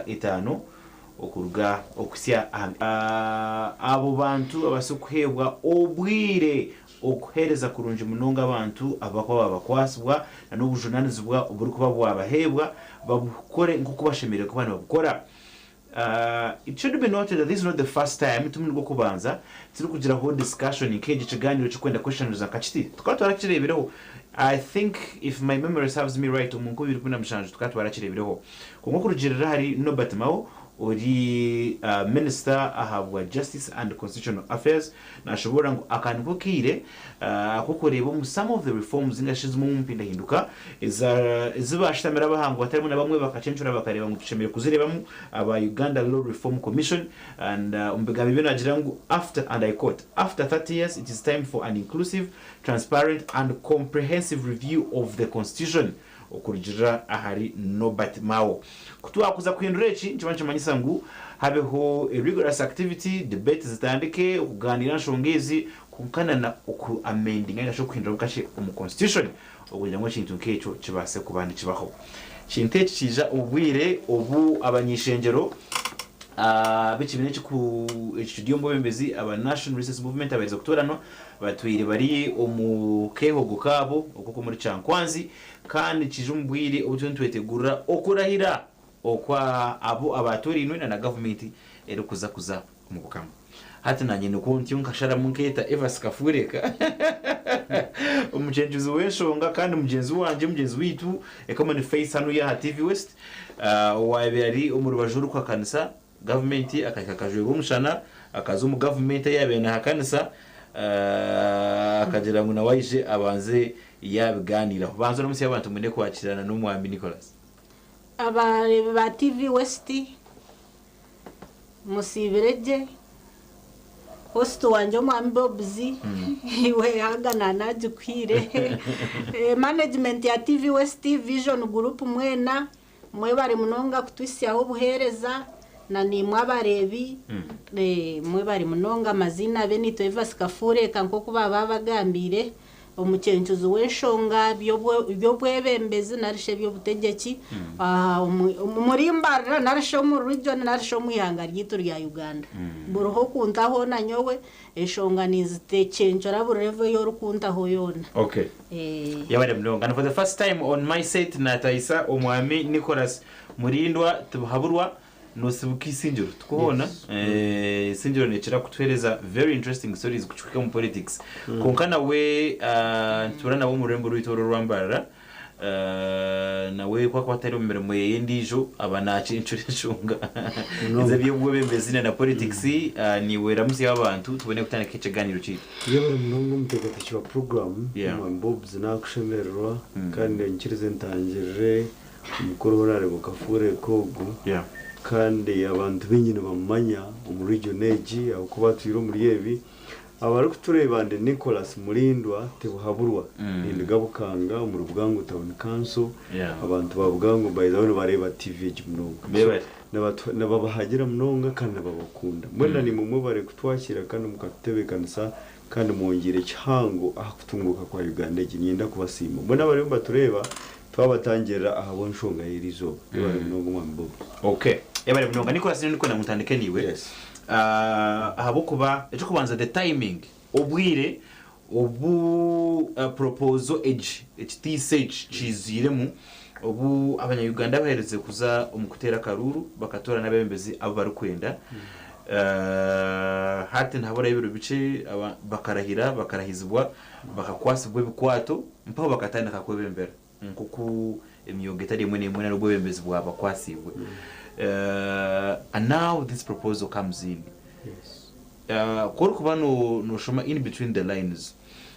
etano okuruga okuhitsya aha Abo bantu babaase kuheebwa obwire okuheereza kurungi munonga abantu abakuba baabakwatsibwa na n'obujunanizibwa oburikuba bwabaheebwa babukore nk'oku bashemereire kuba nibabukora. It should be noted that this is not the first time, ti murundi gw'okubanza turikugiraho discussion nk'egi, ekigaaniiro ky'okwenda kweshushaniriza nka kiti. Tukaba twarakireebireho, I think if my memory serves me right, omu 2017 tukaba twarakireebireho. Kwonka okurugiirira ahari Norbert Mao ori minisita ahabwa Justice and Constitutional Affairs, Nashoboorora ngu aka niko kaire ak'okureeba omu some of the reforms ninga shi zimwe omu mpindahinduka ezi baashutamire abahangu batarimu na bamwe bakacencura bakareeba ngu tushemereire kuzireebamu aba Uganda Law Reform Commission and omu bigambo ebyo naagira ngu after and I quote after 30 years it is time for an inclusive, transparent and comprehensive review of the constitution Okurugiirira ahari Norbert Mao, ku twakuza kuhindura eki nikiba nikimanyisa ngu habeho a rigorous activity, debate zitandike, okugaaniira aha nshonga ezi kwonka na na oku amendinga ninga shi okuhinduramu kakye omu constitution okugira ngu ekintu nk'ekyo kibaase kuba nikibaho. Ekintu eki kiija omu bwire obu abanyeishengyero ab'ekibiina eki kiri omu bwebembezi aba National Resistance Movement abaherize kutooranwa Batwire bari omu keehogo kaabo ok'okumuri Kyankwanzi kandi nikija omu bwire obu turiyo nitwetegurira okurahira okwa abo abaatorainwe na na gavumenti erikuza kuza omu bukama. Hati naanye nikwo ntyo nkasharamu nkeeta Evas Kafureka omucencuzi w'enshonga kandi mugyenzi wangye, mugyenzi waitu, a common face hanuya aha TV West, owaabaire ari omu rubaju orurikuhakanisa Gavumenti akahika akajwerwa omushana akaza omu gavumenti ei yaabaire naahakanisa akagira ngu nawe aije abanze yaabigaaniiraho. Banza oramutsye abantu mwine kwakirana n'Omwami Nicholas. Abareebi ba TV West musiibire gye, host wangye Omwami Bobs iwe haga naanagikuhaire, management ya TV West, Vision Group mwena Mwebare munonga kutuhitsyaho obuheereza na naimwe abareebi mwebare munonga amaziina abe naitwe Evas Kafuureka nk'oku baaba babagambiire omucencuzi w'enshonga by'obwebembezi narishi eby'obutegyeki omuri Mbarara narishi omu region narishi omu ihanga ryaitu rya Uganda. Buriho okunta hoona nyowe Enshonga ninzitecencura buri level ei orikuntaho yoona. Okay. Yebare munonga. And for the first time on my set natahisa omwami Nicholas Murindwa Tibuhaburwa nosibuka Isingiro tikwo hoona? Isingiro nekira kutuhereza very interesting stories kuhika omu politics. Kwonka nawe nitutuura nawe omu rurembo rwaitu oru orwa Mbarara. Nawe ku akuba atari omu mirimo ye endiijo aba naacencura enshonga ez'eby'obwebembezi na politics. Naiwe ramutsyaho abantu tubone kutandika ekigaaniiro kyaitu. Yebare munonga omuteekateeki wa puroguraamu, Omwami Bobs naakushemererwa kandi nyikirize ntangirire omukuru Honarebo Kafuureeka ogu kandi abantu baingi nibamumanya omu region egi ahabw'okuba atwire omuri ebi. Abarikutureeba ndi Nicholas Mulindwa Tibuhaburwa ninduga Bukanga omuri Bugango Town Council. Abantu ba Bugango by the way nibareeba TV egi munonga. So nibabahagira munonga kandi nibabakunda. Mbwenu na naimwe mwebare kutwakiira kandi mukatutebeekanisa kandi mwongyeire kihango aha kutunguuka kwa Uganda egi. Niinyenda kubasiima. Mbwenu abariyo nibatureeba twabatangirira ahabw'enshonga y'eriizooba. Yebare munonga Omwami Bob. Okay. Yebare munonga. Nicholas nyowe ndikwenda ngu ntandike naiwe. Yes. Ahabw'okuba eky'okubanza the timing, obwire obu proposal egi, ekitiiso eki kiizwiremu, obu abanya Uganda baherize kuza omu kuteera akaruuru bakatoorana abeebembezi abu barikwenda, hati nihaburayo ebiro bikye bakarahira, bakarahizibwa, bakakwatsibwa ebikwato mpaho bakatandika kwebembera. Nk'oku emyoga etari emwe n'emwe nari obwebembezi bwabakwatsiibwe. And now this proposal comes in. Ku orikuba noshoma in between the lines,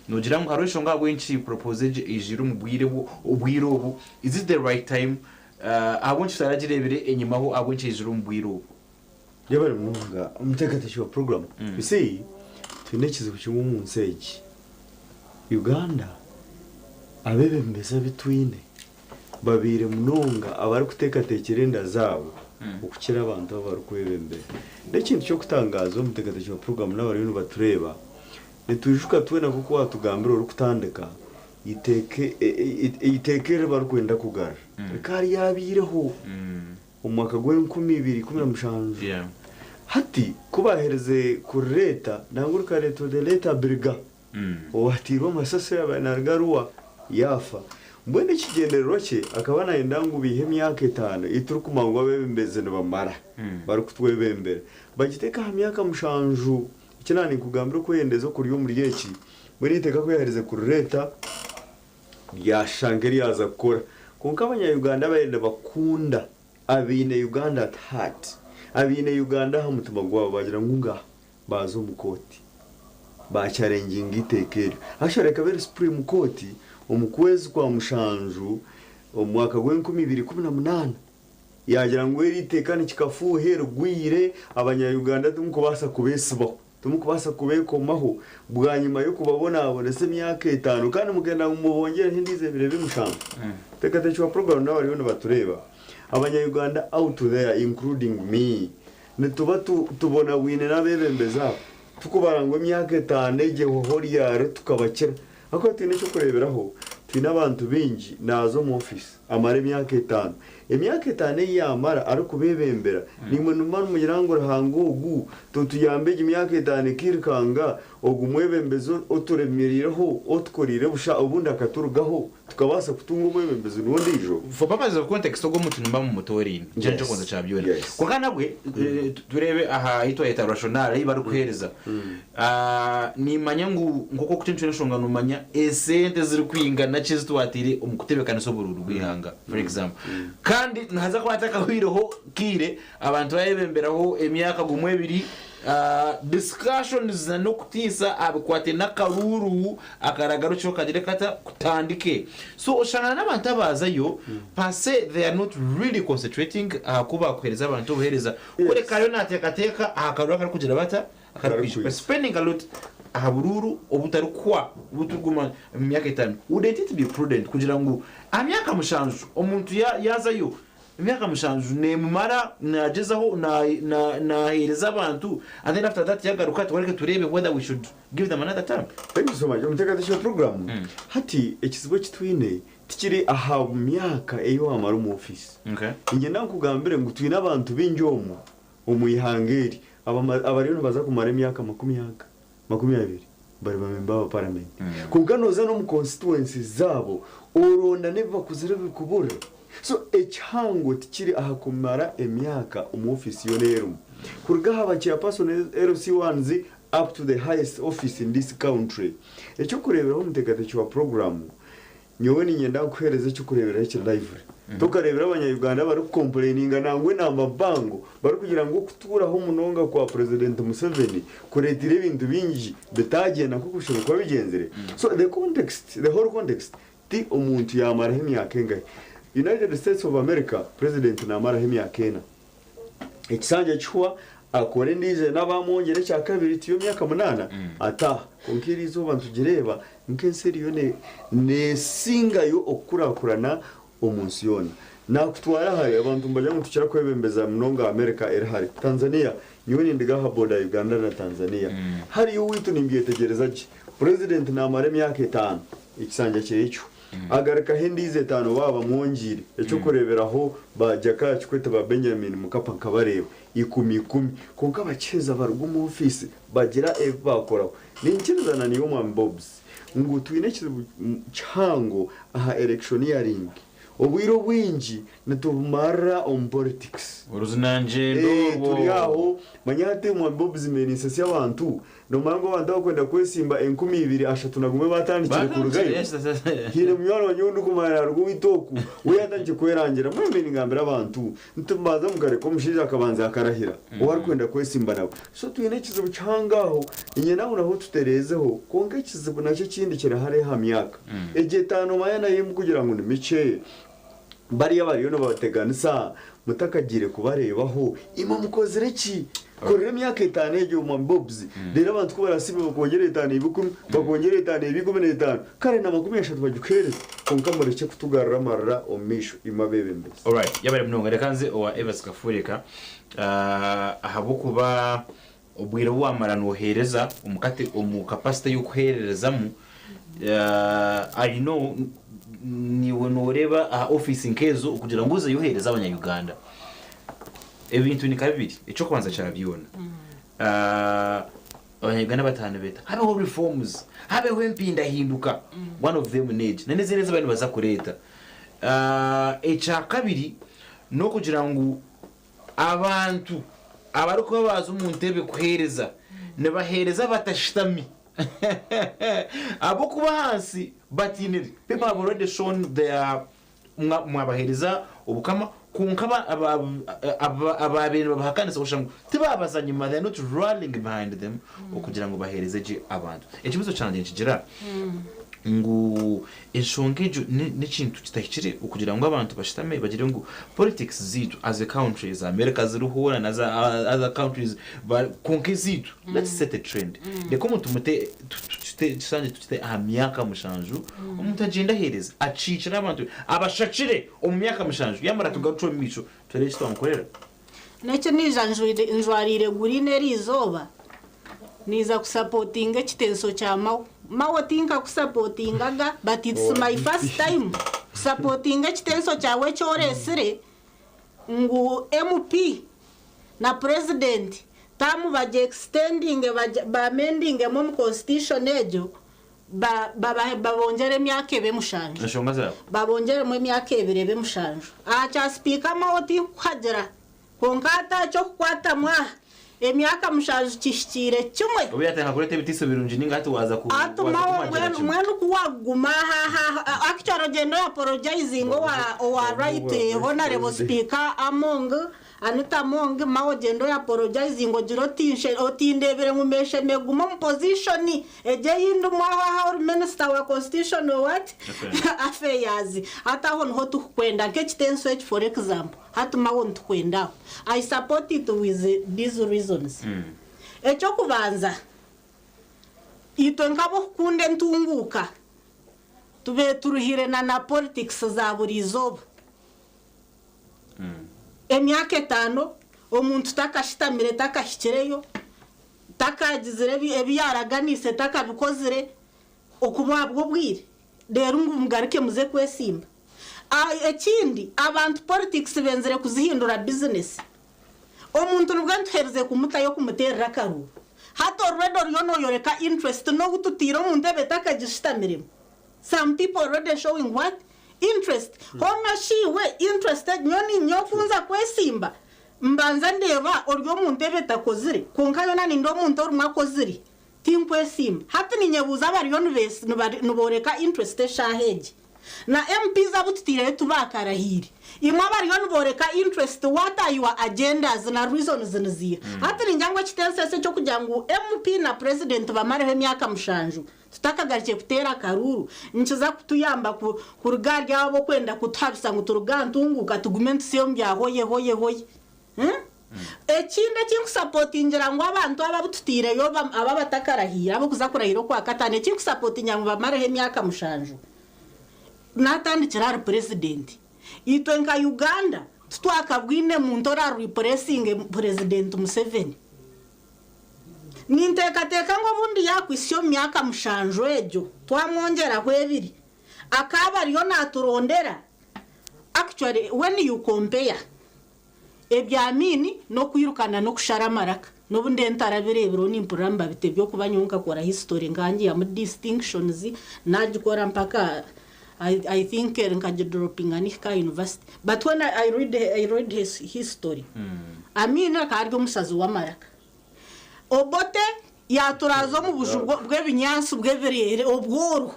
nogira ngu hariho enshonga ahabw'enki proposal egi eijiire omu bwire obwire obu, is it the right time? Ahabw'enki tutaragireebire enyimaho ahabw'enki eizire omu bwire obu? Yebare munonga omuteekateeki wa puroguramu. You see, twine ekizibu kimwe omu nsi egi. Uganda, abeebembezi abu twine babaire munonga abarikuteekateekyera enda zaabo okukira abantu abu barikwebembera. N'ekintu ky'okutangaaza omuteekateeki wa puroguramu n'abariyo nibatureeba, nitwijuka twena nk'oku waatugambira orikutandika, eiteeka eri barikwenda kugarura rikaba ryabaireho. Omu mwaka gw'enkumi ibiri ikumi na mushanju. Hati ku baaherize kurireeta, nangwa rikareetwa the late Abiriga, owaateirwe amasasi yaaba naaruga Arua yaafa. Mbwenu ekigyendererwa kye akaba naayenda ngu baihe emyaka 5 ei turikumanya ngu abeebembezi nibamara barikutwebembera, bagiteeke aha myaka 7. Eki naaba ninkugambira okweyendeza okuri omuri eki. Mbwenu eiteeka ku yaaherize kurireeta, ryashusha nk'eryaza kukora. Kwonka Abanya-Uganda abaire nibakunda, abaine Uganda at heart, abaine Uganda aha mutima gwabo, bagira ngu ngaha, baaza omu kooti bachallenginga eiteeka eryo. Actually ekaba eri Supreme Court omu kwezi kwa mushanju omu mwaka gw'enkumi ibiri ikumi na munaana, yagira ngu eri iteeka nikikafuuhe rigwire, Abanya-Uganda timukubaasa kubeesibaho, timukubaasa kubeekomaho bwanyima y'okubabonabonesa emyaka 5, kandi mugenda ngu mubongereho endiijo ebiro ebi 7. Teekateekirwa program n'abariyo nibatureeba. Abanya-Uganda out there, including me, nituba tubonabwine n'abeebembezi abo, tukubara ngu emyaka 5 egyehoho ryari tukabakira, ahakuba twine ekyokureeberaho. Twine abantu baingi naaza omu ofiisi amara emyaka 5. Emyaka 5 ei yamara arikubeebembera, nimwe nimuba nimugira ngu Ruhanga ogu totuyambe, egi myaka 5 ekairukanga, ogu mwebembezi oturemerireho, otukoriire busha, obundi akaturugaho tukabaasa kutunga omwebembezi n'ondiijo. For purposes of context, ogwo omuntu nimuba mumutoreine, nikyo nikyo kya byona. Kwonka nabwe tureebe aha ei twayeta rationale ei barikuheereza. Nimanya ngu nk'oku okucwencura enshonga, nomanya esente zirikwingana ki ezitwataire omu kutebeekanisa oburuuru bw'eihanga, for example, kandi nihaza kuba hatakahwireho kaire abantu bayebemberaho emyaka gumwe, ebiri, discussions n'okutiisa aha bikwate n'akaruuru akaragarukireho kagire kata kutandike. So oshangana n'abantu abazayo per se, they are not really concentrating aha ku bakuheereza abantu obuheereza, kureka ariyo nateekateeka aha karuuru akarikugira bata, akarikwija. Akarikwija. Spending a lot aha buruuru obutarikuhwa, obuturiguma mu myaka 5. Wouldn't it be prudent kugira ngu aha myaka 7 omuntu yazayo, emyaka 7 nemumara nagezaho naheereza abantu, and then after that yagaruka, tugaruke turebe whether we should give them another term? Thank you so much, omuteekateeki wa program. Hati ekizibu eki twine tikiri aha myaka ei wamara omu ofiisi. Niinyenda nkugambire ngu twine abantu baingi omu ihanga eri abariyo nibaza kumara emyaka 20, 20 bari bamemba ba paramenti, kwonka nooza n'omu constituencies zaabo oronda n'ebi bakozire bikuburira. So ekihango tikiri aha kumara emyaka omu ofiisi yoona erimu, kuruga aha ba chairperson, LC1s, up to the highest office in this country. Ekyokureeberaho, omuteekateeki wa program, nyowe niinyenda nkuheereza ekyokureeberaho ekiri lively. Tokareebera Abanya-Uganda barikucomplaininga nangwa enamba mpango barikugira ngu okutuuraho munonga kwa President Museveni kureetire ebintu bingi bitagyenda nk'oku bishobora kuba bigyenzire. So the context, the whole context, ti omuntu yamaraho emyaka engahi. United States of America, president namaraho emyaka 4, ekisanja kihwa, akora endiijo n'abamwongyera ekya kabiri, tiyo myaka 8, ataaha. Kwonka eri izooba nitugireeba nk'ensi eriyo neesingayo okukurakurana omu nsi yoona. Nakutwara hare, abantu nibagira ngu tukira kwebembeza munonga America eri hare. Tanzania, nyowe nindiga aha border ya Uganda na Tanzania, hariyo owaitu nimbyetegyereza gye. President namara emyaka 5, ekisanja kyekyo, agarukaho endiijo 5 baaba bamwongiire. Ekyokureeberaho, ba Jakaya Kikwete, ba Benjamin Mkapa, nkabareeba ikumi ikumi, kwonka bakiheza baruga omu ofiisi bagira ebi bakoraho. Ninkirizana niyo Mwami Bobs ngu twine ekizibu kihango aha electioneering. Obwire obwingi nitubumarira omu politics. Oruzinangendo. Turi aho manya hati, Mwami Bobs, menisesi abantu nomanya ngu abantu abakwenda kwesimba 2031 batandikire kurugayo. Hiine munywani wangye ou ndikumanya naruga owaitu oku, we yatandikire kwerangira. Mwembe ningambira abantu nti mbanza mukareka omushaija akabanza akarahira ou arikwenda kwesimba nawe. So twine ekizibu kihango aho, niinyenda ngu naho tutereezeho. Kwonka ekizibu nakyo ekindi kirahari aha myaka egi 5. Manya nayo kugira ngu ni mikye, bariya bariyo nibabateganisa, mutakagiire kubareebaho, imwe mukozire ki? Korera emyaka 5 egyo, Mwami Bobs. Reero abantu ku barasibe bakwongyera 5 ebikumi, bakwongyera 5 ebi 15, kare na 30 bagikuheereza. Kwonka murekye kutugarura amarira omu maisho, imwe abeebembezi. Alright, yabari munonga. Reka nze owa Evans Kafureka, ahabw'okuba obwire obu wamara noheereza omukate omu capacity y'okuheererezamu, I know niwe noreeba aha ofiisi nk'ezo okugira ngu ozeyo oheereze Abanya-Uganda. Ebintu ni nka bibiri. Eky'okubanza kya byona, Abanya-Uganda bataaha nibeeta habeho reforms, habeho empindahinduka. One of them n'egi. Na n'ezindi ezi bariyo nibaza kureeta. Ekya kabiri n'okugira ngu abantu abarikuba baaza omu ntebe kuheereza, nibaheereza batashutami. Ahabw'okuba ahansi batiinire. People have already shown their mwabaheereza obukama kwonka abaabaire nibabahakanisa oshusha ngu tibaabaza nyima, they are not rallying behind them okugira ngu baheereze gye abantu. Ekibuuzo kyangye nikigira ngu enshonga egyo n'ekintu kitahikire okugira ngu abantu bashutame bagire ngu politics zaitu as a country eza America ziriho na other countries kwonka ezaitu let's set a trend reka omuntu mute tukishangye tukite aha myaka mushanju omuntu agyende aheereze akiikire abantu be abashakire omu myaka mushanju yamara tugarukye omu maisho tureebe eki twamukorera. N'eki naija njwariire guriini eri izooba, naija kusapotinga ekitenso kya Mao. Mao tinkakusapotingaga but it's my first time kusapotinga ekitenso kyawe eki oreetsire ngu MP na Purezidenti taamu bagye extendinge ba amendingemu omu constitution egyo babongyere emyaka ebe mushanju. Enshonga zaabo. Babongyeremu emyaka ebiri ebe mushanju. Aha kya Sipiika Mao tinkukuhagira kwonka hati aha ky'okukwatamu aha, emyaka mushanju kihikiire kimwe. Obu yaatandika kureeta ebitiiso birungi nainga hati waaza ku Hati waaza Mao kumagira mbwenu kimwe. mbwenu ku waakuguma aha aha aha actually ogyende oapologizinge owa owa Right Honourable Sipiika Among Anita Among, Mao ogyende oapologizinge ogire oti nshe oti ndeebire ngu mbeeshemeriire kuguma omu position Egyo ei ndimu aho aha ori minister wa constitutional what? Affairs. Hati aho niho tukukwenda nk'ekitenso eki for example hati mawe nitukwenda aho. I support it with these reasons. Eky'okubanza, itwe nk'ab'okukunda entunguuka tube turuhire na na politics za buri izooba. Emyaka etaano omuntu takashutamire takahikireyo, Takaagizire ebi yaaraganiise, takabikozire okuba ahabw'obwire, reero ngu mugaruke muze kwesimba. Ekindi, abantu politics benzire kuzihindura bizinesi. Omuntu nibwo nituherize kumutayo kumuteerera akaruuru. Hati already oriyo nooyoreka interest n'ou tutaire omu ntebe takagishutamiremu. Some people already showing what? Interest. Hoona shi iwe interest egi nyowe niinye oku nza kwesimba Mbanza ndeeba ori omu ntebe takozire, kwonka yoona nindeeba omuntu orimwe akozire, tinkwesimba. Hati ninyebuuza abariyo nibooreka interest eshaaha egi. Na MPs abu tutaireyo tibaakarahiire. Imwe abariyo nibooreka interest what are your agendas na reasons niziiha? Hati ningira ngu ekitenso eki eky'okugira ngu MP na President bamareho emyaka mushanju Tutakagarukire kuteera akaruuru, nikiza kutuyamba kuruga ahari abo ab'okwenda kutuhabisa ngu turuge aha ntunguuka tugume nitusiiba omu bya hoye hoye hoye. Ekindi eki nkusapotingira ngu abantu aba abu tutaireyo aba abatakarahiire, ab'okuza kurahira Okwakataano, eki nkusapotingira ngu bamareho emyaka mushanju, naatandikira ahari Purezidenti. Itwe nka Uganda, titwakabwine muntu oraaripuresinge Purezidenti Museveni. Ninteekateeka ngu obundi yaakwitsya omu myaka mushanju egyo twamwongyeraho ebiri, akaaba ariyo naaturondera. Actually when you compare ebya Amin n'okwirukana n'okushara amaraka, n'obu ndiyo ntarabireebireho nimpurira nibabitebya okuba nyowe nkakora history nkangihamu distinctions naagikora mpaka I think nkagidropinga nihika aha university but when I read, I read his history Amin akaba ari omushazi w'amaraka. Obote yaaturaaza omu buju bw'ebinyaatsi bw'ebireere obworo.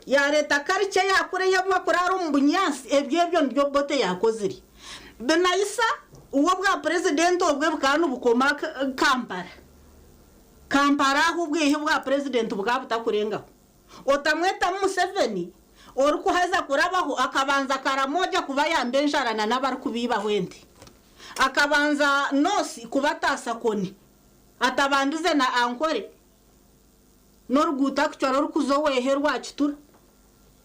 Yaareeta culture eya kuri ey'abakuraara omu bunyaatsi, ebyo ebyo nibyo Obote yaakozire. Binaisa we obwa purezidenti obwe bukaba nibukoma Kampala. Kampala aho obwihe bwa purezidenti bukaba butakurengaho. Otamwetamu Museveni orikuheza kurabaho akabanza Karamoja kubayamba enjara na n'abarikubaibaho ente. Akabanza North kubataasa Kony atabandize na Ankole n'oruguuto actually orukuza owehe Rwakitura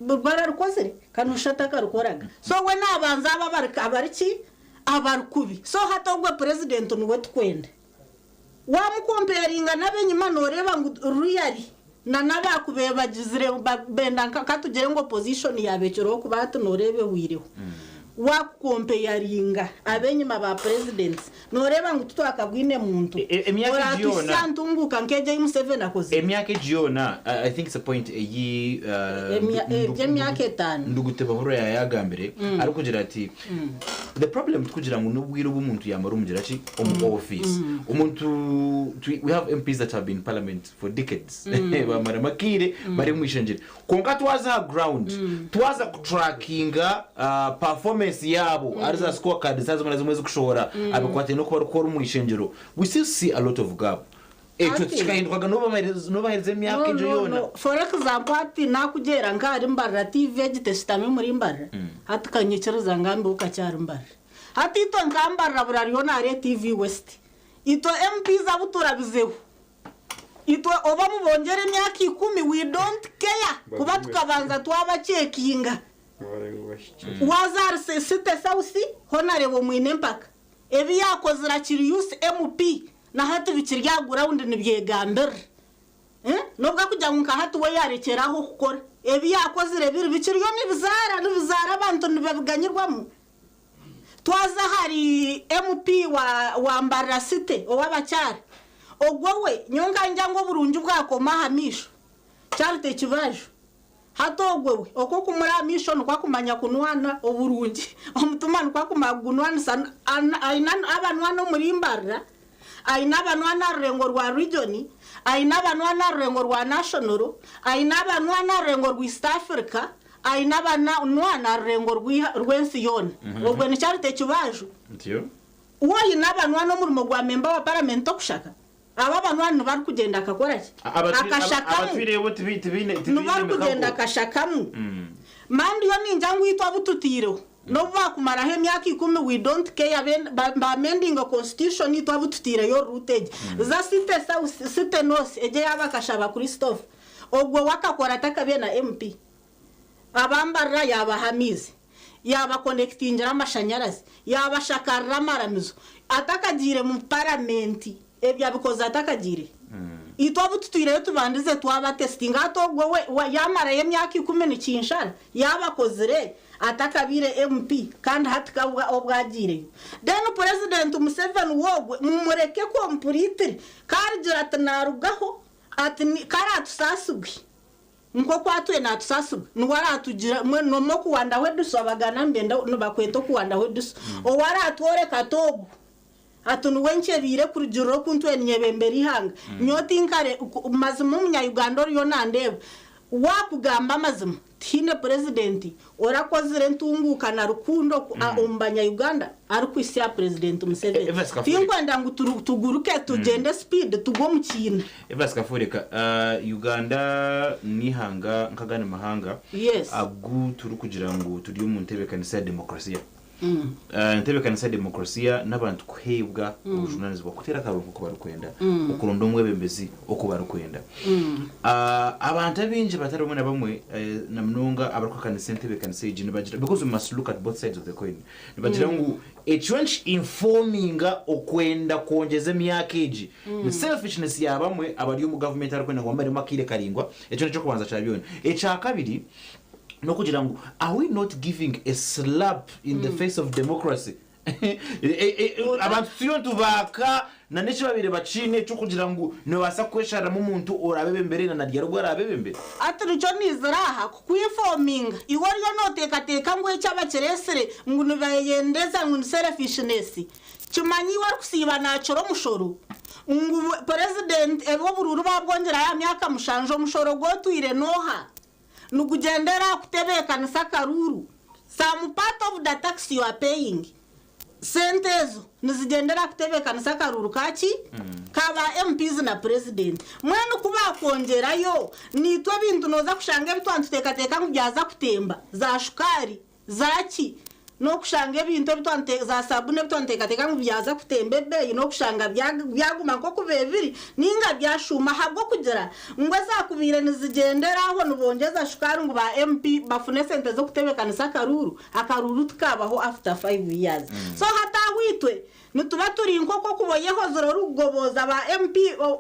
bararukozire? Ka noshusha atakarukoraga. So we nabanza abo abariki? Abarikubi. So hati ogwe president niwe tukwenda. Wamukomperinga n'abenyima noreeba ngu really na n'abakubaire bagizire benda nka katugire ngu opposition yaaba ekiriho kuba hati noreeba ehwireho. Waakukompeyaringa ab'enyima ba presidents nooreeba ngu titwakabwine muntu Emyaka egi yoona. oraatuhitsya aha ntunguuka nk'egi ei Museveni akozire. Emyaka egi yoona, I think it's a point ei Egi emyaka etaano. Ndugutebahurura yaayagambire arikugira ati the problem tikugira ngu n'obwire obu omuntu yaamara omugira ki omu office. Omuntu we have MPs that have been in parliament for decades bamaramu akaire bari omu ishengyero. Kwonka twaza aha ground, twaza kutrackinga performance yaabo ahari za score cards zimwe na zimwe ezikushohora aha bikwatiraine n'oku barikukora omu ishengyero, we still see a lot of gap. Ekyo Hati- tikikahindukaga n'obu baheereza emyaka No, egyo no, yoona. no. For example, hati nakugyera nk'ahari Mbarara, TV egi teshutami omuri Mbarara. Hati kanyikiriza ngambeho kakye ahari Mbarara. Hati itwe nka Mbarara buri ariyo naareeba TV West. Itwe MPs abu turabizeho. Itwe oba mubongyere emyaka ikumi we don't care kuba tukabanza twabacekinga. Waaza ahari City South hoona reeba omwine empaka. Ebi yaakozire akiri Youth MP na hati bikiri aha ground nibyegambirira. N'obu akugira ngu nka hati we yaarekyera aho kukora, ebi yaakozire biri bikiriyo nibizaara nibizaara abantu nibabiganyirwamu. Twaza ahari MP wa Mbarara City ow'abakyara, ogwo we nyowe nka ngira ngu oburungi bwakoma aha maisho. Charity Kibaju. Hati ogwo we oku okumuri aha maisho nikwo akumanya kunwana oburungi, omutima nikwo akumanya kugunwanisa. Aine abanywani omuri Mbarara, aine abanywani aha rurengo rwa region, aine abanywani aha rurengo rwa national, aine abanywani aha rurengo rwa East Africa, aine abanywani aha rurengo rw'ensi yoona. Ogwo ni Charity Kibaju. Ntyo. Waaba oine abanywani omurimo gwa memba wa paramenti okushaka, abo abanywani nibo arikugyenda akakora ki? Akashakamu. Abatwireho tibaine Nibo arikugyenda mikago. akashakamu. Mandi yo ningira ngu itwe abu tutaireho n'obu baakumaraho emyaka 10 we don't care bamendinga constitution itwe abu tutaireyo route egi. Za City South, City North egi ey'abakashaba Christopher. Ogwo we akakora atakabaire na MP. Abambarira yaabaha amaizi, yaabakonekitingira amashanyarazi, yaabashakarira amaramizo. Atakagiire mu paramenti ebyo abikoze atakagiire. Itwe abu tutwireyo tubandize twabatesitinga hati ogwo we yaamarayo emyaka 10 nikinshara yaabakozire atakabaire MP kandi hati ka obu agiireyo. Then President Museveni we ogwe mumureke completely ka arigira ati naarugaho ati ka araatusaasibwe nk'oku atwire naatusaasibwa niwe araatugira mbwenu n'omwe okuwandaho ediso abaganda nibenda nibakweta okuwandaho ediso ou araatworeka ati ogu ati niwe nkyebiire kurugiirira oku ntwire niinyebembera eihanga. Nyowe tinkare mazima omunya-Uganda oriyo nandeeba waakugamba amazima tihaine purezidenti orakozire entunguuka na rukundo omu banya-Uganda arikuhitsya aha purezidenti Museveni. Evans Kafureka. Tinkwenda ngu tuguruke tugyende sipiidi tugwe omu kiina. Evans Kafureka, Uganda n'eihanga nk'agandi mahanga agu turikugira ngu turi omu ntebeekanisa ya demokurasiya. Entebeekanisa ya demokurasiya n'abantu kuheebwa obujunaanizibwa kuteera akaruuru nk'oku barikwenda, okuronda omwebembezi oku barikwenda. Abantu abaingi batari bamwe na bamwe na munonga abarikuhakanisa entebeekanisa egi nibagira because we must look at both sides of the coin nibagira ngu ekyo niki informinga okwenda kwongyeza emyaka egi ni selfishness ya bamwe abari omu gavumenti abarikwenda ngu bamaremu akaire karaingwa ekyo n'eky'okubanza kya byona. Ekyakabiri n'okugira ngu are we not giving a slap in the face of democracy? Abantu turiyo nitubaaka na n'eki babaire bakiine eky'okugira ngu nibabaasa kweshariramu omuntu oraabebembere na naryari ogu araabebembere. Hati nikyo naizire aha kukwinfominga. Iwe oriyo nooteekateeka ngu eki abakireetsire ngu nibayeyendeza ngu ni selfishness. Kimanye iwe orikusiiba naakira omushoro ngu purezidenti ebi oburuuru baabwongyerayo aha myaka mushanju omushoro gu otwire n'oha? Nigugyendera aha kutebeekanisa akaruuru. Some part of the tax you are paying, sente ezo nizigyendera aha kutebeekanisa akaruuru ka ki? Ka ba MPs na President. Mbwenu ku baakwongyerayo, naitwe ebintu nooza kushanga ebi twaba nituteekateeka ngu byaza kutemba, za shukaari, za ki, n'okushanga ebintu ebi twaba za saabuni ebi twaba nituteekateeka ngu byaza kutemba ebeeyi n'okushanga byaguma nk'oku bibaire biri nainga byashuuma ahabw'okugira ngu ezaakubaire nizigyendera aho nibongyeza shukaari ngu ba MP bafune esente z'okutebeekanisa akaruuru, akaruuru tikabaho after 5 years. So hati aho itwe. Nituba turi nk'oku okuba oyehozire orikugobooza ba MP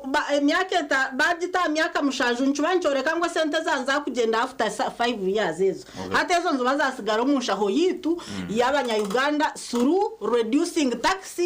ba emyaka eta bagita aha myaka mushanju nikiba nikyoreka ngu esente zaanyu zakugyenda after 5 years ezo. Hati ezo niziba zasigara omu nshaho yaitu y'abanya Uganda through reducing tax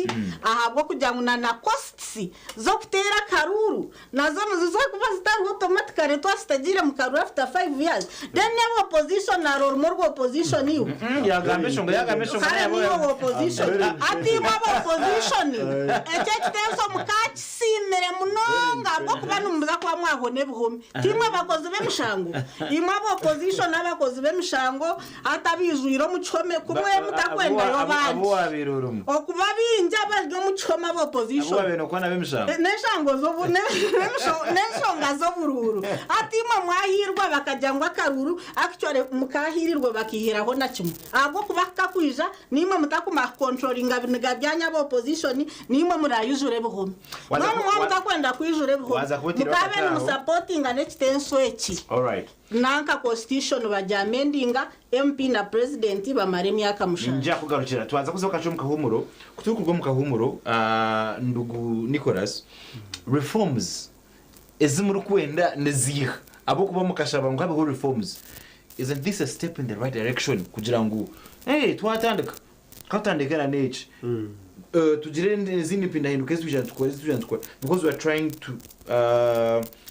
ahabw'okugira ngu na na costs z'okuteera akaruuru Nazo niziza kuba zitariho automatically twazitagiire mu karuru after 5 years then newe opposition nari orimu orwa opposition iwe. Yagamba enshonga yagamba enshonga Kare naye niiwe owa opposition hati imwe aba opposition ekyo ekiteeso mukakisiimire munonga ahabw'okuba nimuza kuba mwahona ebihumi tiimwe bakozi b'emishango imwe aba opposition abakozi b'emishango hati abaijwire omu kihome kumwe mutakwendayo abu abandi wabaire orimu okuba baingi abari omu kihome aba abu opposition wabaire nokuba nabo emishango N'enshango z'obu n'enshonga z'oburuuru. Hati imwe mwahiirwa bakagira ngu akaruuru actually mukaahiirirwe bakaihiraho na kimwe. Ahabw'okuba kukakwija naimwe mutakumara kucontrollinga biniga byanyu aba opposition naimwe muraayijura ebihome. Waza Mbwenu ku- mwaba wa- mutakwenda kwijura ebihome waza kuba mukaabe oteire akataaho. nimusapotinga n'ekitenso eki. Alright. Nanka constitution bagyamendinga, MP na president bamare emyaka mushanju. Ninja kugarukira twaza kuza okacu omu kahumuro kuturikuruga omu kahumuro ndugu Nicholas reforms ezi murikwenda niziiha ahabw'okuba mukashaba ngu habeho reforms isn't this a step in the right direction kugira ngu hey twatandika katutandike na n'eki tugire ezindi mpindahinduka ezi twija nitukora ezi twija nitukora because we are trying to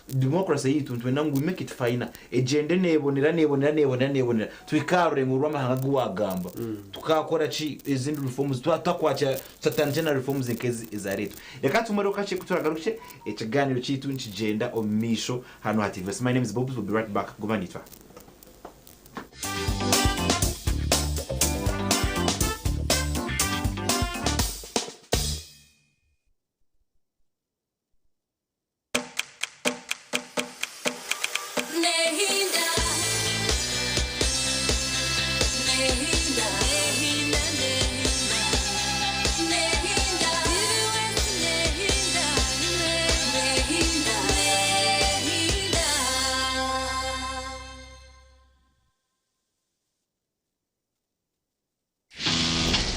democracy yaitu nitwenda ngu we make it finer egyende neebonera neebonera neebonera neebonera tuhike aha rurengo rw'amahanga agu waagamba tukakora ki ezindi reforms tutakwakira tutatandikire na reforms nk'ezi ezareetwa reka tumare kakye ku turagarukye ekigaaniiro kyaitu nikigyenda omu maisho hanu aha TV my name is Bobs we'll be right back guma naitwe.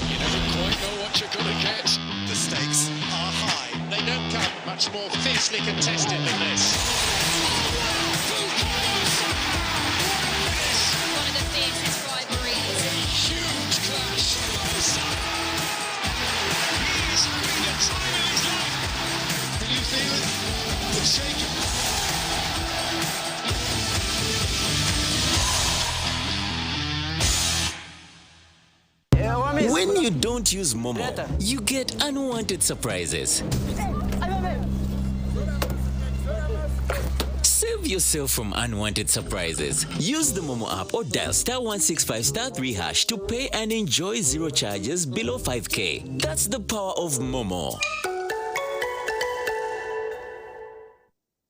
You never quite know what you're going to get. The stakes are high. They don't come much more fiercely contested than this. One of the fiercest rivalries. A huge clash. He is having the time of his life. Can you feel it? It's shaking. When you don't use Momo, you get unwanted surprises. Save yourself from unwanted surprises. Use the Momo app or dial star 165 star 3 hash to pay and enjoy zero charges below 5K. That's the power of Momo.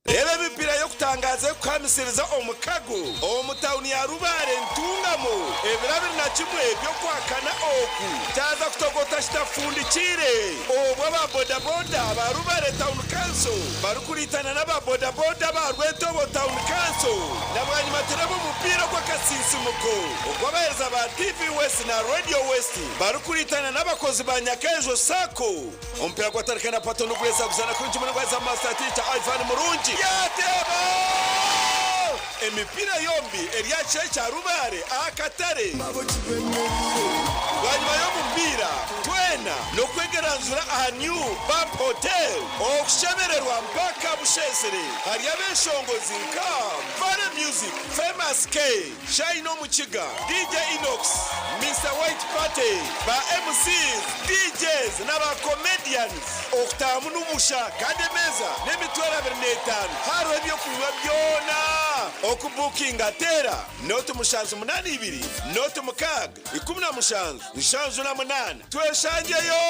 Reeba emipiira y'okutangaaza erikuhamisiriza omukago omu tauni ya Rubare Ntungamo ebiro 21 by'Okwakana oku kyaza kutogota kitafundikiire obwo aba bodaboda ba Rubare Town Council barikuriitana n'aba bodaboda aba Rwetobo Town Council na bwanyima tureebe omupiira ogw'akasinsimuko ogw'abaheereza ba TV West na Radio West barikuriitana n'abakozi ba Nyakaejo Sacco. Omupiira gwatandika na Pato Nugureesa guzaana kurungi munonga yaza Master Teacher Ivan Murungi yateeba! Emipiira yombi eri aha kishaayi kya Rubare aha katare. Bwanyima y'omupiira, twena n'okwegeranzura aha New Bump Hotel okushemererwa mpaka busheesire. Hariyo abeshongozi nka Vale Music, Famous K, Shine Omukiga, DJ Inox, Mister White Party, ba MCs, DJs na ba comedians. Okutaahamu n'obusha kandi emeeza n'emitwaro 25 hariho eby'okunywa byona. Okubukinga teera noti 782 noti 6 17 78 tweshangyeyo!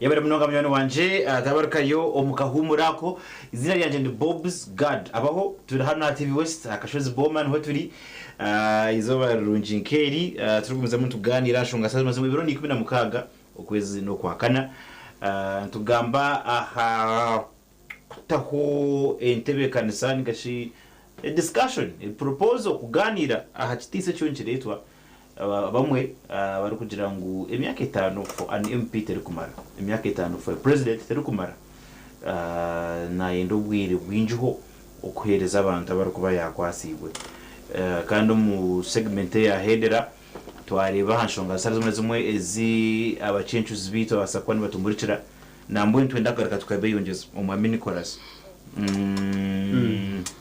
Yebare munonga munywani wangye tabarukayo omu kahuumuro ako. Eiziina ryangye ndi Bobs Gad. Abaho turi hanu aha TV West aha Kashozi Boma niho turi. Eizooba rirungi nk'eri turikugumizamu nitugaaniira aha nshonga zitari zimwe. Ebiro ni 16 okwezi n'okwakana. Nitugamba aha kutaho entebeekanisa ninga shi a discussion, a proposal, kugaaniira aha kitiisa ekiriyo nikireetwa Abamwe barikugira ngu emyaka etaano for an MP terikumara, emyaka etaano for a president terikumara, nayenda obwire bwingiho okuheereza abantu abarikuba yakwatsiibwe. Kandi omu segment eyahendera twareeba aha nshonga zitari zimwe na zimwe ezi abacencuzi baitu babaasa kuba nibatumurikira, nambwenu nitwenda kugaruka tukabeyongyeza. Omwami Nicholas,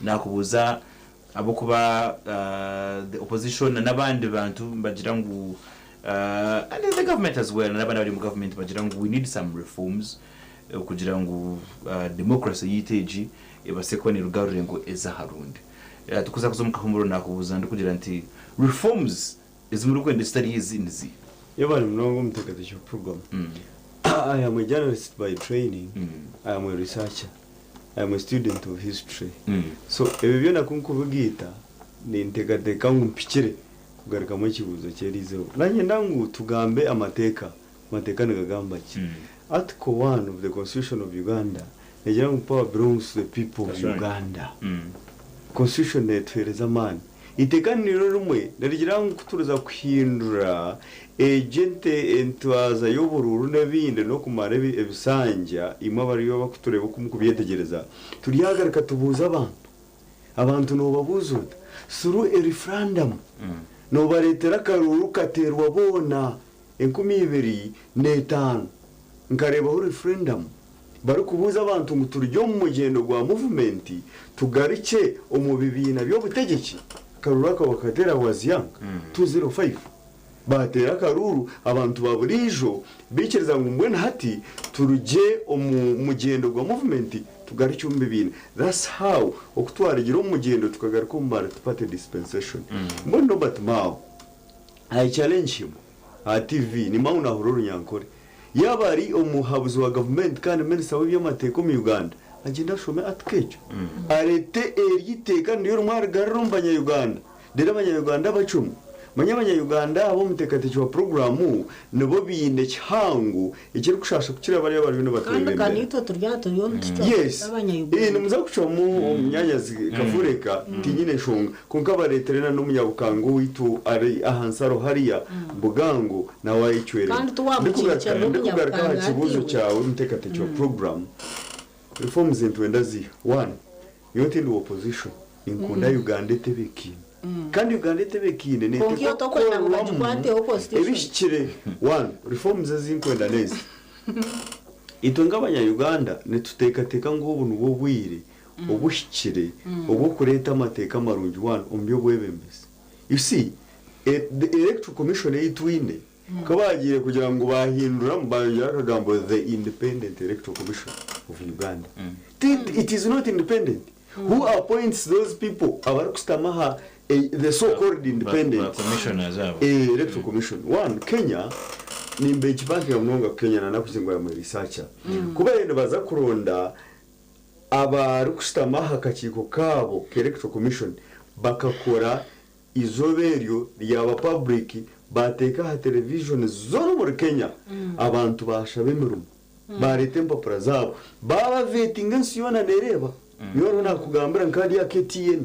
nakubuuza Ahabw'okuba the opposition na n'abandi bantu nibagira ngu and the government as well na n'abandi abari omu government nibagira ngu we need some reforms kugira ngu democracy yaitu egi ebaase kuba neeruga aha rurengo eza aha rundi. Tukuza kuza omu kahuumuro naakubuuza ndikugira nti reforms ezi murikwenda ezitari ezi niziiha? Yebare munonga omuteekateeki wa puroguramu. I am a journalist by training, I am a researcher. I am a student of history so ebyo byona ku nkubigaita ninteekateeka ngu mpikire kugarukamu ekibuuzo ky'eriizooba. Nanyenda ngu tugambe amateeka, amateeka nigagamba ki? Article one of the constitution of Uganda negira ngu power belongs to the people of Uganda. Constitution netuheereza amaani. Eiteeka niryo rimwe nirigira ngu ku turiza kuhindura egyo entwaza y'oburuuru n'ebindi n'okumara ebisanja, imwe abariyo abarikutureeba oku murikubyetegyereza, turyagaruka tubuuze abantu. Abantu noobabuuza ota? Through a referendum. Noobareetera akaruuru kateerwa boona. 2005 nkareebaho referendum barikubuuza abantu ngu turugye omu mugyendo gwa muvumenti tugarukye omu bibiina by'obutegyeki, akaruuru ako bakateera I was young, 205 baateera akaruuru abantu ba buriijo baikiriza ngu mbwenu hati turugye omu mugyendo gwa muvumenti tugarukye omu bibiina. That's how oku twarugire omu mugyendo tukagaruka omu multiparty dispensation. Mbwenu Norbert Mao I challenge him aha TV ni Mao nahurira orunyankore. Yaaba ari omuhabuzi wa gavumenti kandi minisita w'eby'amateeka omu Uganda agyende ashome article egyo areete eryo iteeka niryo rimwe arigarure omu banya Uganda reero abanya Uganda bacwemu. Manya abanya Uganda aba omuteekateeki wa puroguraamu nibo baine kihango ekirikushaasha kukira bariya abariyo Kandi ka nibatwebembera. naitwe turi aha turiyo nitucwa Yes, abanya eh, Uganda. nimuza kucwamu omunyanyazi Kafureka tinyine nshonga kwonka bareetere na n'omunyabukango owaitu ari aha nsaro hariya Bugango nawe ayecweremu. Kandi tiwamukiikirira Ndikugaruka aha omunyabukango kibuuzo atiwe. kyawe omuteekateeki wa puroguramu, reforms nitwenda ziiha? One, nyowe tindi wa opposition, ninkunda Uganda etebeekaine. Kandi Uganda etebeekaine Kwonka iwe neeteekwa tokwenda ngu kukorwamu bagikwateho constitution. ebihikire. One, reforms ezi nkwenda n'ezi, Itwe nk'abanya Uganda nituteekateeka ngu obu nibwo bwire obuhikire obw'okureeta amateeka marungi one omu by'obwebembezi. You see, the electoral commission ei twine ku baagiire kugira ngu baahinduramu baayongyeraho akagambo the independent electoral commission of Uganda. It is not independent. Who appoints those people abarikushutama aha the so called independent Ba commissioners abo. Electoral commission? One, Kenya nimbekibankinga munonga Kenya nanakugira ngu I am a researcher. Ku baabaire nibaza kuronda abarikushutama aha kakiiko kaabo k'electoral commission bakakora eizooba eryo ryaba public baateeka aha television zoona omuri Kenya abantu baashaba emirimo. Baareeta empapura zaabo, baabavetinga ensi yoona neereeba. Nyowe hariho naakugambira nka hariya KTN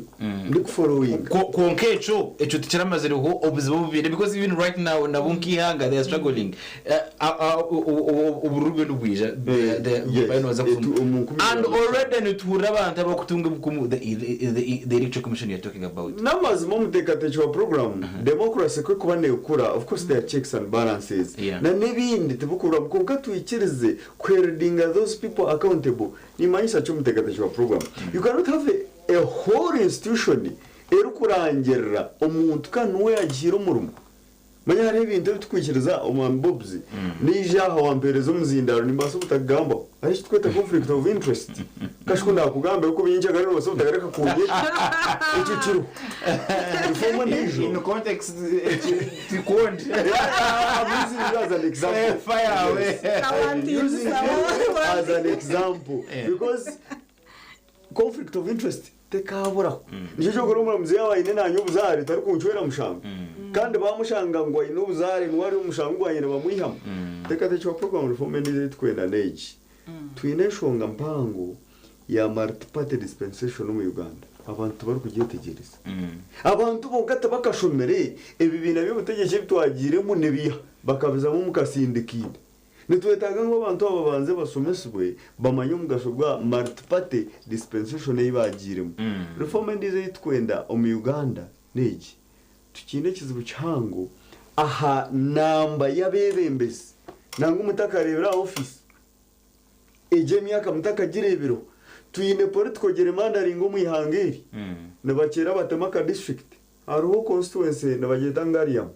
ndikuforowinga. Kwonka ekyo ekyo tikiramazireho obuzibu obubaire because even right now nabo nk'eihanga they are struggling. Obururu buriyo nibwija Yes, bariyo nibaza etu- omu nkumi And ibiri na already nituhurira abantu abarikutunga obukumu the electoral commission you are talking about. N'amazima omuteekateeki wa puroguraamu, democracy ku erikuba neekura, of course there are checks and balances na n'ebindi tibikuburamu kwonka twikirize kuheldinga those people accountable. Nimanyisa ki omuteekateeki wa puroguraamu? You cannot have a whole institution erikurangirira omuntu kandi niwe yaagihaire omurimo. Manya hariho ebintu ebi tukwikiriza omwami Bobs naija aha wampeereza omuzindaaro nimbaasa obutakugambaho. Hariho eki tukweta conflict of interest. Kasha ku ndaakugambire oku binkyagara noobaasa obutagareka kundyeta. Ekyo kiriho. Reform endiijo. In context, tikundi. I'm using you as an example. Fire away. I'm using you as an example because conflict of interest tekaaburaho. Nikyo ky'okora omuramuzi yaaba aine naanye obuzaare tarikuncwera mushango. Kandi baamushanga ngu aine obuzaare niwe ari omu mushango gwangye nibamwihamu. Teekateekyeho program reform endiijo ei turikwenda n'egi. Twine enshonga mpango ya multi-party dispensation omu Uganda. Abantu tibarikugyetegyereza. Abantu bonka tibakashomire ebibiina by'obutegyeki ebi twagiiremu nibiiha bakabizamu omu kasindikaine. Nitwetaaga ngu abantu aba babanze basomesibwe bamanye omugasho gwa multi-party dispensation ei baagiiremu. Reform endiijo ei turikwenda omu Uganda n'egi, Tukiine ekizibu kihango aha namba y'abeebembezi. Nangwa mutakareebire aha ofiisi egyo emyaka mutakagireebireho. Twine political gerrymandering omu ihanga eri. Nibakyera batema aka district. Hariho constituency nibagyeta Ngariam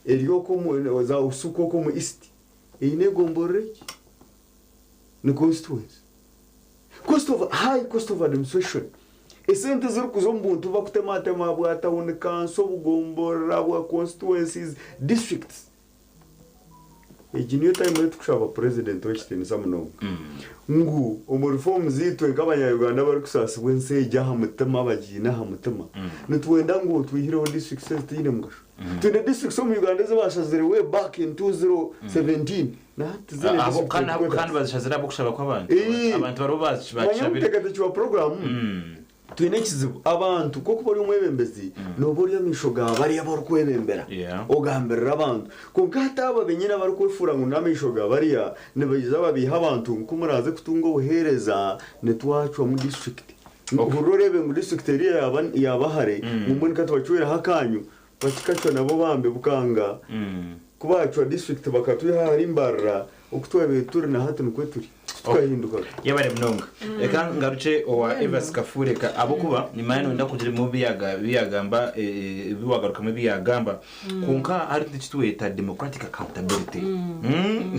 eri okwo omu za Usuku okwo omu East. Eine egomborora egi. Ni constituency. Cost of high cost of administration. Esente ezirikuza omu buntu bakutematema bwa town council, obugomborora bwa constituencies, districts. Egi niyo time ei turikushaba president ow'ekitiinisa munonga ngu omu reforms itwe nk'abanya Uganda abarikusaasibwa ensi egi aha mutima abagiine aha mutima nitwenda ngu otwihireho districts ezitaine mugasho. Twine districts omu Uganda ezi bashazire way back in 2017 na hati tiziine district Kandi headquarters. bazishazire ahabw'okushaba kw'abantu. Eeh. Abantu bariho Manya bakishabire. omuteekateeki wa puroguraamu Twine ekizibu, abantu ku okuba ori omwebembezi nooba ori amaisho ga bariya abu orikwebembera, ogambirira abantu. Kwonka hati aba benyini abarikwefuura ngu n'amaisho ga bariya nibaija babiiha abantu ngu ku muraaze kutunga obuheereza nitwacwamu disiturikiti. Hurira oreebe ngu disiturikiti eriya yaaba yaaba hare ngu mbwenu ka tubacwereho akaanyu, bakikacwa nabo bambi bukanga. Ku baacwa disiturikiti bakatwiha ahari Mbarara, oku twabaire turi na hati nikwo turi. Titukahindukaga. Yebare munonga. Reka ngarukye owa Evas Kafureka ahabw'okuba nimanya noyenda kugira ebimwe ebi yagamba ebi wagarukamu ebi yagamba kwonka hariho eki tweta democratic accountability.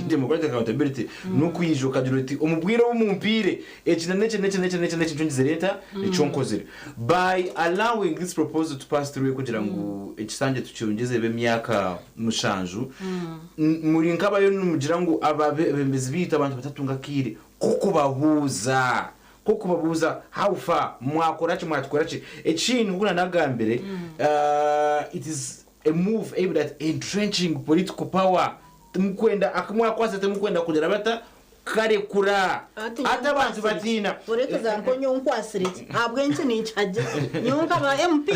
Democratic accountability n'okwija okagira oti omu bwire obu mumpiire eki na n'eki n'eki n'eki n'eki n'eki nikyo ngizire nta nikyo nkozire. By allowing this proposal to pass through kugira ngu ekisanja tukyongyeze ebe emyaka mushanju, Muri nk'abariyo nimugira ngu abeebembezi baitu abantu batatunga akaire k'okubabuuza, k'okubabuuza how far, mwakora ki, mwatukora ki. Ekindi nk'oku naanagambire, it is a move aimed at entrenching political power. Timukwenda, aku mwakwasa timukwenda kugira bata, Kukarekura. Hati Hati nyowe abantu nkwasire ki? batiina. Oreeteza nko nyowe nkwasire ki? Ahabw'enki ninkihagira? Nyowe nkaba MP?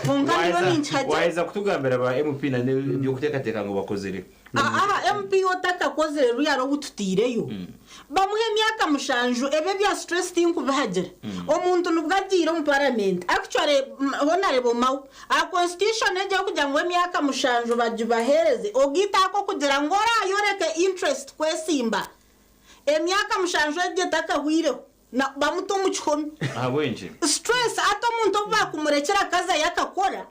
Kwonka ndiyo Waaheza ninkihagira. waaheza kutugambira ba MP na n'eby'okuteekateeka ngu bakozire. Aha MP otakakozire ruriya ou tutaireyo bamuhe emyaka mushanju ebi ebya stress tinkubihagira. Omuntu nibwo agiire omu paramenti actually Honarebo Mao Aha constitution egyo erikugira ngu emyaka mushanju bagibahereze, ogaita ako kugira ngu orayoreke interest kwesimba, emyaka mushanju egyo etakahwireho na bamuta omu kihome. Ahabw'enki? Stress hati omuntu obu bakumurekyera akazayo akakora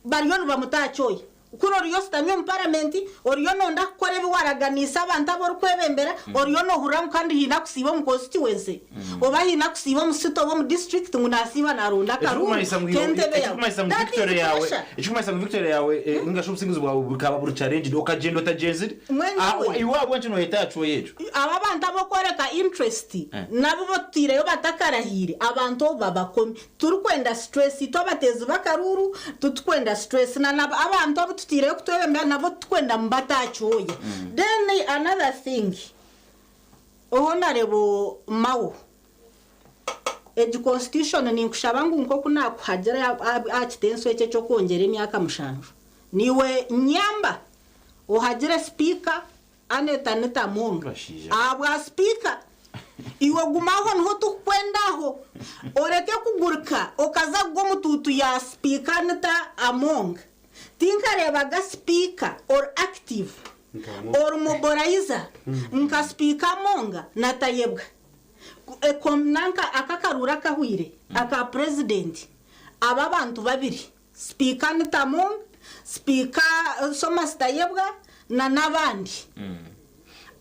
bariyo nibamuta aha kyoya. Kuri oriyo oshutami omu paramenti, oriyo nonda kukora ebi waraganiise abantu abu orikwebembera, oriyo nohurira ngu kandi haine akusiiba omu constituency oba haine akusiiba omu city oba omu district ngu nasiiba naronda akaruuru Ekirikumanyisa ngu k'entebe yaawe. ekirikumanyisa ngu That is victory yaawe pressure. ekirikumanyisa ngu victory yaawe eh, ninga shi obusinguzi bwawe bukaba buri challenged okagyenda otagyenzire. Mbwenu Ah, iwe- Iwe ahabw'enki noyeta aha kyoya ekyo? Aba abantu ab'okworeka interest nabo batwireyo batakarahiire, abantu obu babakome. Turikwenda stress itwe abateezi b'akaruuru titukwenda stress na na abantu abu tutaireyo kutwebembera nabo titukwenda ngu batakyoya. Then another thing Honarebo Mao egi constitution ninkushaba ngu nk'oku nakuhagira aha kitenso eki eky'okwongyera emyaka mushanju niiwe nyamba ohagire sipiika Annet Anita Among ahabwa sipiika. Iwe guma aho niho tukukwenda aho. Oreke kugurika okaza kugwa omu tuutu ya sipiika Anita Among. Tinkareebaga sipiika ori active, ori mobilizer nka sipiika Among na Tayebwa. Nanka aka akaruuru akahweire aka purezidenti, aba abantu babiri, Sipiika Anita Among. Sipiika Thomas Tayebwa na n'abandi.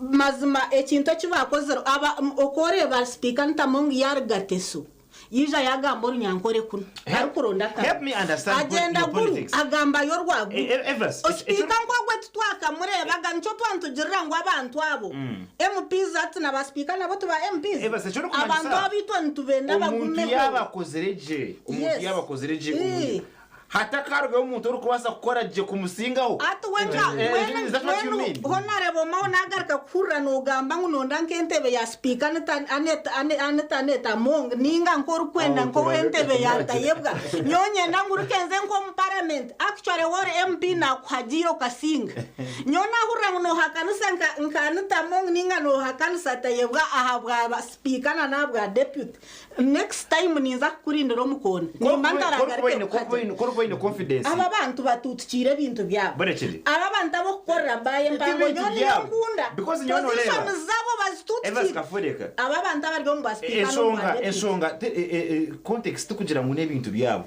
Mazima ekintu eki baakozire aba okworeeba Sipiika Anita Among yaaruga Teso yaija yaagamba Orunyankore kunu arikuronda Help akaruru. me understand Agyenda your Gulu politics. agambayo orwa Gulu. Evans, Sipiika nk'ogwe titwakamureebaga nikyo twanitugirira ngu abantu abo MPs ati na ba sipiika nabo ti ba MPs? Evans, ekyo orikumanyisa, Abantu abo itwe nitubenda omuntu bagumeho. yaaba akozire gye omuntu Yes. yaaba akozire gye Eh. omuntu hatakarugayo omuntu orikubaasa kukora gye kumusingaho. Ati wenka Eh, wena is that what you wena mean? honarebo mawo nagaruka kuhurira nogamba ngu nonda nk'entebe ya sipiika Anita Anita Anita Anita Among ninga nk'orikwenda Aho nk'ow'entebe turabe ya Tayebwa nyowe nyenda ngu rukenze nk'omu paramenti actually wori MP nakuhagiire okasinga nyowe nahurira ngu nohakanisa nka nka Anita Among ninga nohakanisa Tayebwa aha bwa sipiika na n'ahabwa deputy next time ninza kukurindira omu koona nimba ntaragaruke kuhagira. Korukuba oine confidence. Aba bantu batutukiire ebintu byabo. Borekire. Aba bantu abokukorera baye empango Ebintu nyowe niyo byabo. nkunda. Because nyowe noreeba. Position zabo Evans bazitutukiire. Kafureka. Aba bantu abari omu bwa sipiika n'omu bwa Enshonga deputy. enshonga context tikugira ngu n'ebintu byabo.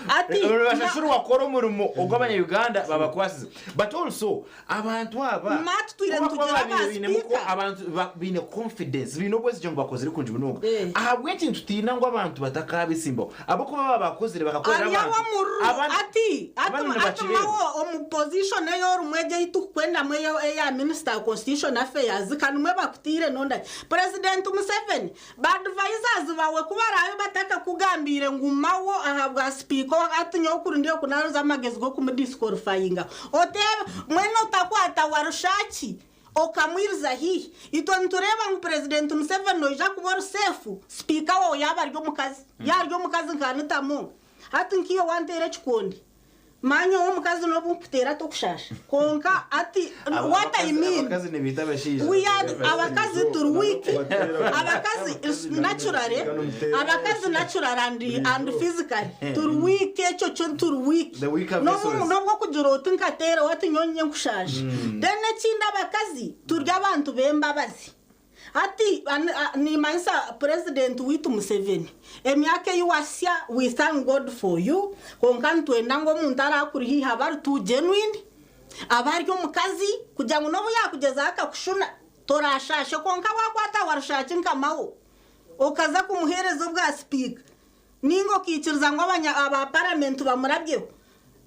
Ati, Bashashurwa kukora omurimo ogw'abanya-Uganda babakwasize. But also abantu aba Matt twire kuba kuba nitugira babaire ba bainemu ko speaker. abantu baine confidence baine obwesigye ngu bakozire kurungi munonga. Eh. Ahabw'enki nitutiina ngu abantu batakabesimbaho ahabw'okuba baba bakozire bakakorera Ari abantu. aw'omururu Abandi ati abandi ati nibakireeba. mawo omu position ey'orumwe egyo ei turikwendamu eya minister wa constitution affairs kandi mwe bakutiire nonda President Museveni ba advisors bawe ku baraabe batakakugambiire ngu mawo ahabwa sipiika ati nyowe kuri ndi okunaroza amagezi g'okumudisqualifyinga oteebe mwena otakwata warushaki okamwiriza haihi itwe nitureeba ngu President Museveni noija kuba ori seefu sipiika waawe yaaba ari omukazi yaaba ari omukazi nka Anita Among hati nk'iwe wanteera ekikondi manya omukazi n'obu nkuteera tokushaasha kwonka hati what I mean Abakazi nibaita abashaija. We are abakazi turi weak abakazi naturally abakazi natural and physically turi weak ekyo kyo turi weak. The weaker N'obu vessels. n'obwo kugira oti nkateera wati nyowe nkushaasha then ekindi abakazi turi abantu b'embabazi. Hati nimanyisa President waitu Museveni emyaka ei wasya we thank God for you kwonka nitwenda ngu omuntu arakuri haihi abe ari too genuine abe ari omukazi kugira ngu n'obu yakugyezaho akakushuna torashashe kwonka wakwata warushaki nkamawo okaza kumuheereza obwa sipiika ninga okaikiriza ngu aba paramenti bamurabyeho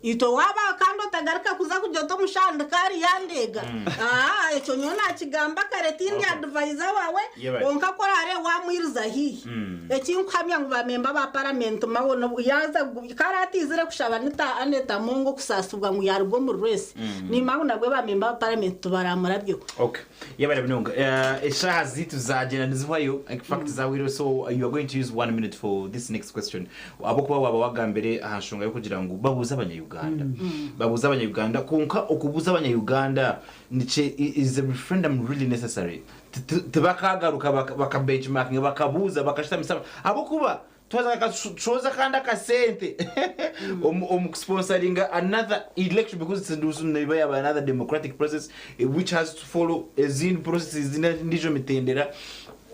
itwe waaba kandi otagaruka kuza kugira oti omushandika ari yandeega. Aa ekyo nyowe nakigamba kare tindi advisor waawe Yebare. kwonka ku oraare wamwiriza haihi ekinkuhamya ngu bamemba ba paramenti mawe nobu yaaza kare atiizire kushaba Anita Annet Among okusaasibwa ngu yaaruga omu rwesi nimanya ngu nabwe bamemba ba paramenti tibaramurabyeho. Okay. Yebare munonga. Eshaaha ziitu zagyenda nizihwayo. In fact zahwire so you are going to use one minute for this next question. Ahabw'okuba waaba wagambire aha nshonga y'okugira ngu babuuze abanya-Uganda. Babuuze abanya-Uganda kwonka okubuuza abanya-Uganda nikye is a referendum really necessary? Tibakagaruka baka benchmarking bakabuuza bakashitamisa ahabw'okuba twaza akashoza kandi akasente omu kusponsoringa another election because it's neba yaba another democratic process which has to follow ezindi processes ndijo mitendera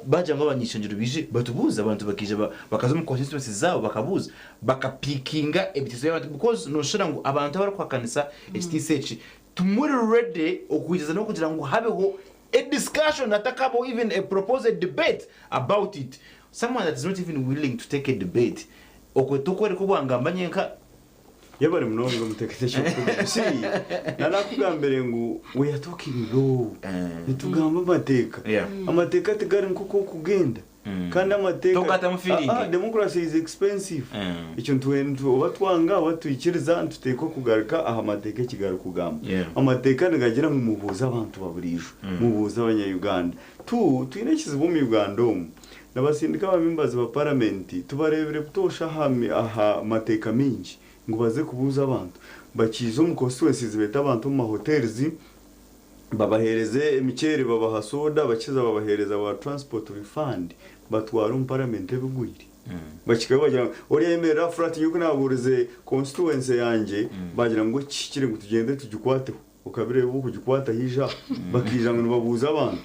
bagira ngu abanyishengyero baije batubuuze abantu bakaija bakaza omu constituencies zaabo bakabuuza bakapikinga ebiteeso by'abantu because noshusha ngu abantu abarikuhakanisa ekitiisa eki tumuri ready okwikiriza n'okugira ngu habeho a discussion hatakabaho even a proposed debate about it. Someone that is not even willing to take a debate okwe tokworeka obwangamba nyenka. Yebare munonga omuteekateeki w'obukugu. See, nanakugambire ngu we are talking law. Nitugamba amateeka. Amateeka tigari nk'oku okugenda. Kandi amateeka Togatamu feeling. Democracy is expensive. Ekyo oba twanga oba twikiriza nituteekwa kugaruka aha mateeka eki garikugamba. Amateeka nigagira ngu mubuuze abantu ba buriijo, mubuuze abanya-Uganda. Tu twine ekizibu omu Uganda omu. Nabasindika aba members ba parliament tubareebire butoosha aha mateeka mingi ngu baze kubuuza abantu. Bakiiza omu constituencies beeta abantu omu mahotels babaheereze emiceeri babaha soda bakiza babaheereza ba transport refund batwara omu parliament ebigwire. Bakikaba bagira ngu oriya ayemerera afura ati nyowe ku naabuurize constituency yangye bagira ngu ekihikire ngu tugyende tugikwateho. Okabireeba okugikwata haija bakaija ngu nibabuuza abantu.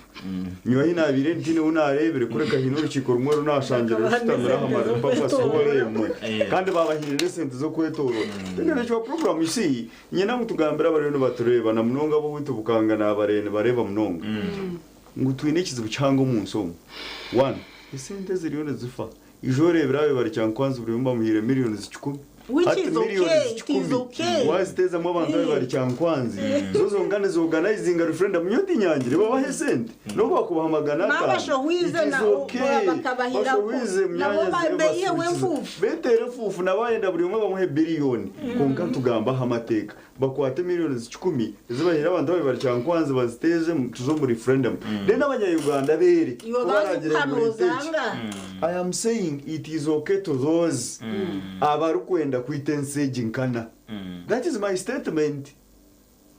Nyowe ahi naabaire ntiine ou naareebire kureka haine orukiiko rumwe oru naashangire rushutamire aha maripapasi hoora emwe kandi baabahaire n'esente z'okwetooroora. Teekateeka puroguraamu you see, nyenda ngu tugambire abariyo nibatureeba na munonga ab'owaitu Bukanga naabareeba nibareeba munonga ngu twine ekizibu kihango omu nsi omu. One, esente ziriyo nizifa. Ija oreebire abe bari Kyankwanzi buri omwe bamuhaire millions kikumi. Which Hati is millions okay, it is kikumi okay. waziteezamu abantu abe bari Kyankwanzi zo zonka niziorganizinga referendum nyowe tinyangire babahe esente nobu bakubaha 500. N'abashohwize It is na- okay. bakabahirako. Bashohwize Nabo munyaanyazi beyiheho basuhukize. enfuufu. Beteere enfuufu na bayenda buri omwe bamuhe biliyoni kwonka nitugamba aha mateeka. Bakwate millions kikumi ezi bahaire abantu abe bari Kyankwanzi baziteeze tuze omu referendum. Then abanya Uganda beere Iwe ku bazi baragire ngu kuhanuuza mureete eki. nga. I am saying it is okay to those abarikwenda kwita ensi egi nkana. That is my statement.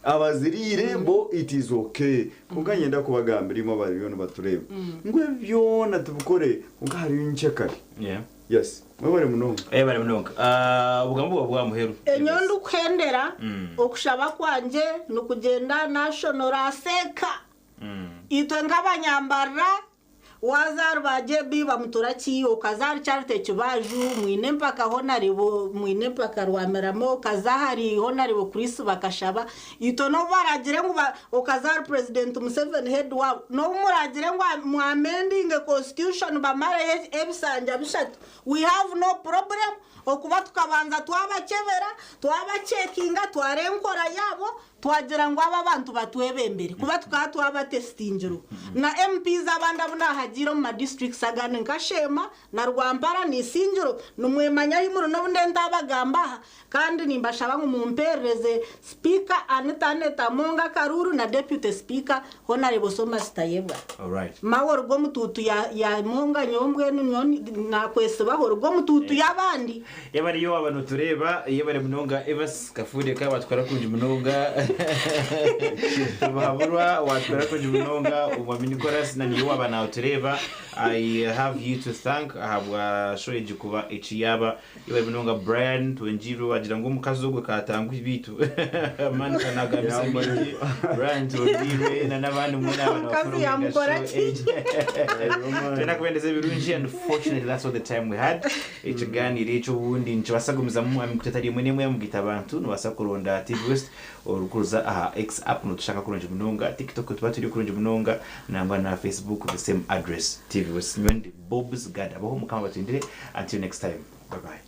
Abaziriire bo it is okay. Kwonka niinyenda kubagambira imwe abariyo nibatureeba ngu ebi byona tubikore kwonka hariyo nkyekare. Yes. Mwebare munonga. Mwebare munonga. Ah, obugambo bwawe bwa muheru. Enyowe ndikuhendera, okushaba kwangye nikugyenda National Aseeka. Itwe nk'abanyambarira, waaza ahari ba JB bamutura ki, okaza ahari Charity Kibaju, mwine empaka Honarebo, mwine empaka Rwamirama, okaza ahari Honarebo Chris Bakashaba, itwe n'obu baragire ngu okaza ahari President Museveni head waabo, n'obu muragire ngu mu amendinge constitution bamareyo ebisanja bishatu, we have no problem okuba tukabanza twabakyebera, twabacekinga, twareeba enkora yaabo, Twagira ngu aba abantu batwebembere kuba tukaba twabatesitingirwe na MPs abandi abu nahagiire omu ma districts agandi nka Sheema na Rwampara na Isingiro nimwemanya ahi muri n'obu ndiyo ntabagamba aha kandi nimbashaba ngu mumperereze Speaker Anita Annet Among Akaruuru na Deputy Speaker Honarebo Thomas Tayebwa. Mawe oruga omu tuutu ya ya Amonga nyowe mbwenu nyowe nakwesibaho oruga omu tuutu y'abandi. Yebare yo waba notureeba yebare munonga Evas Kafundi ka watwara kurungi munonga Tibuhaburwa watwara kurungi munonga Omwami Nicholas na niiwe waba nautureeba I have you to thank ahabwa show egi kuba eki yaaba yebare munonga Brian Twengirwe wagira ngu omukazi ogwe katanguhi beitu man kanagambisa bingi Brian Twengirwe na n'abandi mwena aba Omukazi nibafollowinga yamukora show ki? egi Twenda kubendeza ebirungi unfortunately that's all the time we had Ekigaaniiro eki obundi nikibaasa kugumizamu aha mikutu etari emwe n'emwe ey'omugaita bantu. Noobaasa kuronda TV West orikuza aha X app nootushanga kurungi munonga, TikTok nituba turiyo kurungi munonga nangwa na Facebook the same address TV West. Nyowe ndi Bobs Gad Abaho Mukama abatwindire until next time bye bye.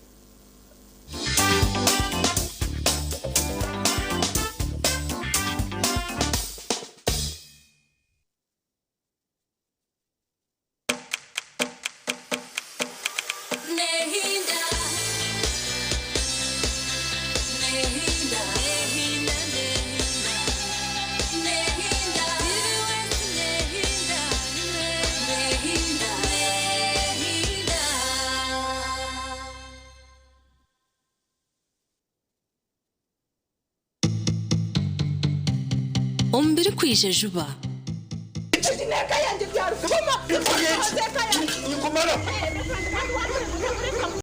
Omu birikwija juba.